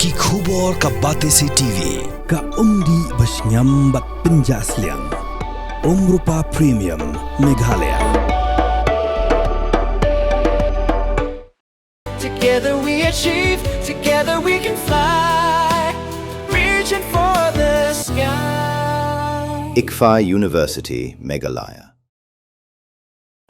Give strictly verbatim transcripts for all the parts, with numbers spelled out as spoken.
Ki khubor ka Batesi T V, ka umdih ba shngiam bad pynjah sliang. Umrupa Premium, Meghalaya. Together we achieve, together we can fly. Reaching for the sky. ICFAI University, Meghalaya.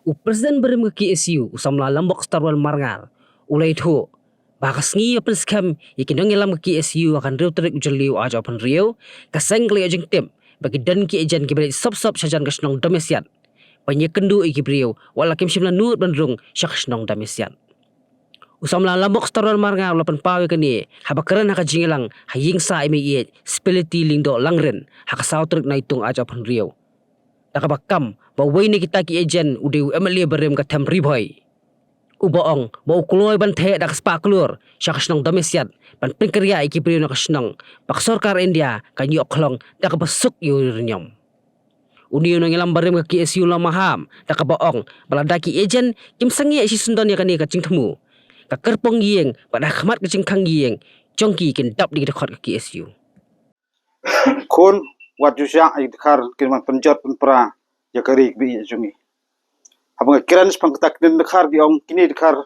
U President barim ka K S U, u samla Lambok Starwell Marngar, u la ïathuh ba ha ka sngi ba pynskhem ïa ki nongïalam ka K S U ha ka hynriew tarik u Jylliew arhajar arphew hynriew, ka seng ka la ïoh jingtip ba ki don ki agent kiba leit sop sop shajan ka shnong Domiasiat ban ïakynduh ïa ki briew, wat la kim shym la nud ban rung sha ka shnong Domiasiat. U samla Lambok Starwell Marngar u la pynpaw ïa kane haba kren ha ka jingïalang ha ïing sah M A E H Spility Lyngdoh Langrin ha ka saw tarik Naitung arhajar arphew hynriew. Da kaba kam ba uwei na kita ki agent u dei u M L A barim ka them Ri Bhoi, uba ong ba u kloi ban theh da ka spah klur sha ka shnong Domiasiat ban pynkynriah ïa ki briew na ka shnong ba ka sorkar India kan ïoh khlong da kaba suk ïa u uranium. Une u nongïalam barim ka K S U u la maham da kaba ong ba lada ki agent kim sangeh shisyndon ïa kane ka jingthmu, ka kyrpong ïing bad ha khmat ka jingkhang ïing jong ki kin dap da ki dkhot ka K S U. Khun, wat ju shah ïa ki dkhar kin wan pynjot pynpra ïa ka ri ba ïeit jong ngi. Haba nga kren shaphang kata ki dkhar, ki ong kine dkhar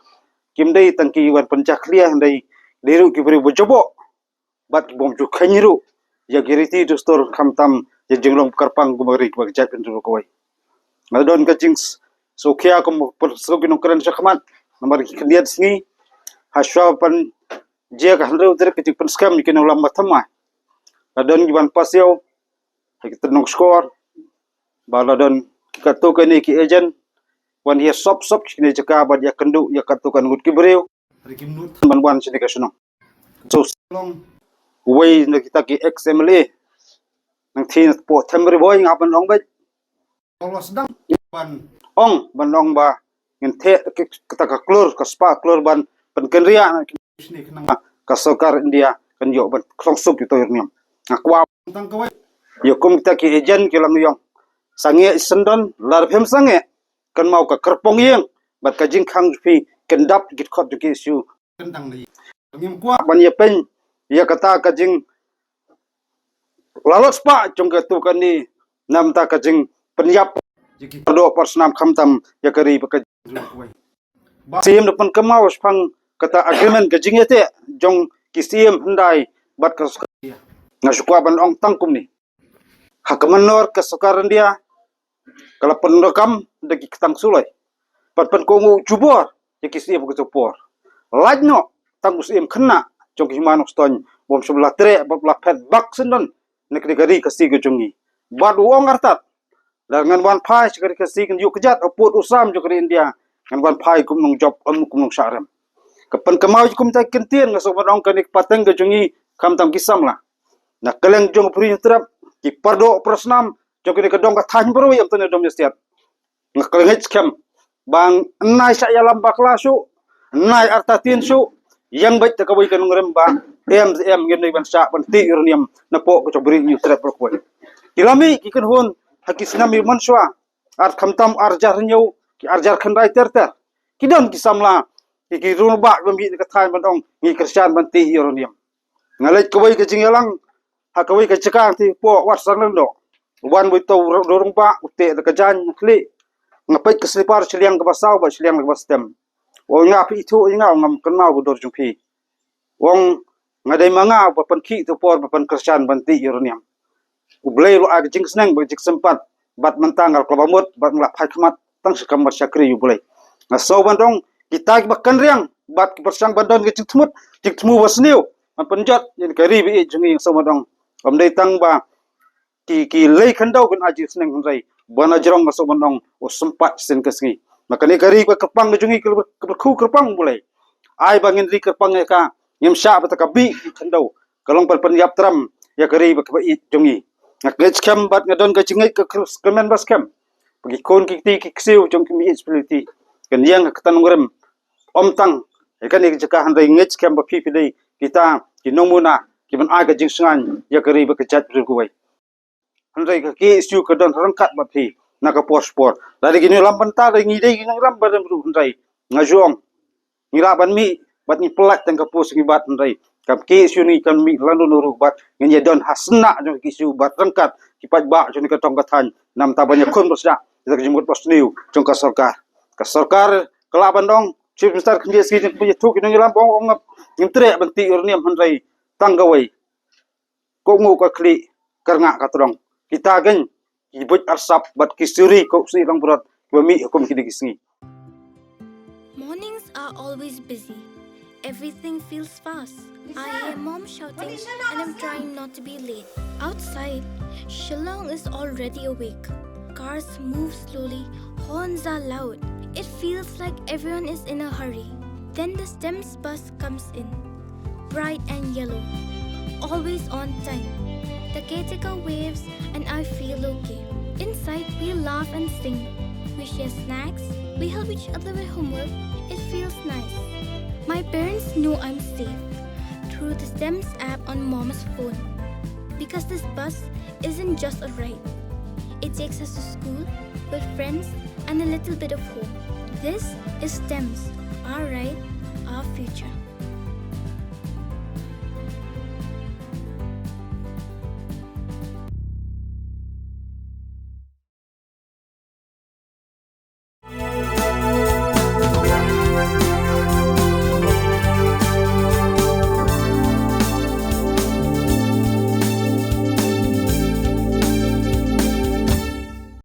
kim dei tang ki wan pynjakhlia, hynrei dei ruh ki briew ba jaboh bad ki bym ju kheiñ ruh ïa ki riti dustur, khamtam ïa jinglong kyrpang kum ka ri kaba ka jaitbynriew kawei. Nga don ka jingsngewkhia kum u pynsngew ki nongkren shakhmat, namar ki khyndiat sngi hashwa ban jia ka hynriew tarik ka jingpynskhem ïa ki nongïalam ba thymmai, la don ki ban pass ïa u ha ki tnong skor ba la don ki katto katne ki agent wan ïa sop sop shane jaka bad ïakynduh ïa katto katne ngut ki briew. Ban wan shane ka shnong. So long uwei na kita ki ex M L A nang thie na tpoh them Ri Bhoi, nga ban ong bad ban ong ban ong ba ngin theh kata ka klur, ka spah klur ban pynkynriah na ki shane khnang ka sorkar India kan ïoh ban khlong suk ïa uto u uranium. Nga kwah tang kawei ïa kum kita ki agent ki la ïong, sangeh shisyndon, lada phim sangeh, kynmaw ka kyrpong ïing bad ka jingkhang jong phi kan dap da ki dkhot jong ki K S U. Ngim kwah ban ïa pyn ïa kata ka jinglalot spah jong katto katne namar ka jingpynïap ïa ki pardoh parsnam, khamtam ïa ka ri bad ka Syiem da pynkynmaw shaphang kata agreement, ka jingïateh jong ki Syiem hyndai bad ka sorkar. Nga shu kwah ban ong tang kumne, ha ka mynnor ka sorkar India ka la pyndonkam da ki ktang suloi ban pynkohnguh jubor ïa ki Syiem ha kato ka por. Lait noh tang u Syiem khynnah jong ki Hima Nongstoiñ bym shym la treh bad la phet bak shisyndon na kane ka ri Khasi ka jong ngi. Bad u ong artat, lada ngan wan phai sha ka ri Khasi, ngan ïuh kjat ha pud u sam jong ka ri India, ngan wan phai kum nongjop, ym kum nongshah rem. Ka pynkynmaw jong kumta ki kyntien, nga sngewbha ban ong, kane ka pateng ka jong ngi khamtam ki samla na kylleng jong ka Bri Hynñiewtrep, ki pardoh parsnam jong kane ka dong ka thaiñ Bru, ym tang na Domiasiat. Nga klet ngeit skhem ba ngin ym shah ïalam bakla shuh, ngin ym artatien shuh. Ïeng beit da kawei ka nongrim ba em em ngin ym ban shah ban tih uranium napoh ka jong ka Bri Hynñiewtrep baroh kawei. Ki la mih ki kynhun ha ki snem ïa mynshuwa, ar khamtam ar hajar hynñiew, ki ar hajar khyndai ter ter, ki don ki samla, ki ki rangbah ba mih na ka thaiñ ban ong ngi kyrshan ban tih uranium. Nga leit kawei ka jingïalang ha kawei ka jaka, nga tip hapoh Wat Sang Lyngdoh, wan beit uto u rangbah, u teh da ka jaiñ, nga khlieh, nga peit ka slipar shiliang kaba saw bad shiliang kaba stem. U ong, nga phi ithuh ïa nga? Ngam kynmaw ba dur jong phi. U ong, nga dei ma nga ba pynkhih kato ka por ba pynkyrshan ban tih uranium. U Blei u la ai ka jingsneng bad ka jingsympat bad mynta nga la khlem mut bad nga la phai khmat tang sha kam ban shakri ïa U Blei. Nga sngew ban ong, kita kiba kynriang bad ki pyrshang ban don ka jingthmut, jingthmu ba sniew ban pynjot ïa ka ri ba ïeit jong ngi, nga sngew ban ong, ym dei tang ba ki, ki lei khyndew kin ai jingsneng, hynrei ba na jrong, nga sngew ban ong, u sympat shisien ka sngi. Ma kane ka ri ba kyrpang ka jong ngi, ka kyrpang, kyrpang U Blei. Ai ba ngin ri kyrpang ïa ka, ngim shah ba ta ka bih ki khyndew, ka long ban pynïap tram ïa ka ri ba kaba ïeit jong ngi. Nga ngeit skhem bad nga don ka jingngeit ka kmen ba skhem ba ki khun ki kti ki ksiew jong ka M H P L T kan ïeng ha kata ka nongrim. Ym tang ïa kane ka jaka, hynrei ngeit skhem ba phi phi dei kita ki nongmuna kiban ai ka jingshngaiñ ïa ka ri bad ka jaitbynriew kawei. Hynrei ka K S U ka don ryngkat bad phi na ka por sha por. Lada ki nongïalam bynta, lada ngi dei ki nongïalam barim ruh, hynrei nga ju ong, ngi lah ban mih bad ngi pyllait tang ka pus ngi bad, hynrei Kam ki issue ni kan mih lano no ruh bad ngin ïa don ha sna jong ki issue bad ryngkat ki paidbah jong ka tong ka thaiñ namar ban ïa khun bad sna jong ka jingmut bad sniew jong ka sorkar. Ka sorkar ka lah ban ong Chief Minister khyndiat sngi jong ka ïathuh ki nongïalam ong ong ngam ngim treh ban tih uranium hynrei tang kawei. Ko ngu ka khlieh ka rngah ka trong. Kita kein ki buit arsap bad ki suri ko suri rong brot kiba mih hukum kine ki sngi. Mornings are always busy. Everything feels fast. I hear mom shouting and I'm trying not to be late. Outside, Shillong is already awake. Cars move slowly, horns are loud. It feels like everyone is in a hurry. Then the STEMS bus comes in. Bright and yellow. Always on time. The caretaker waves and I feel okay. Inside, we laugh and sing. We share snacks. We help each other with homework. It feels nice. My parents know I'm safe through the STEMS app on mom's phone. Because this bus isn't just a ride, it takes us to school, with friends, and a little bit of home. This is STEMS, our ride, our future.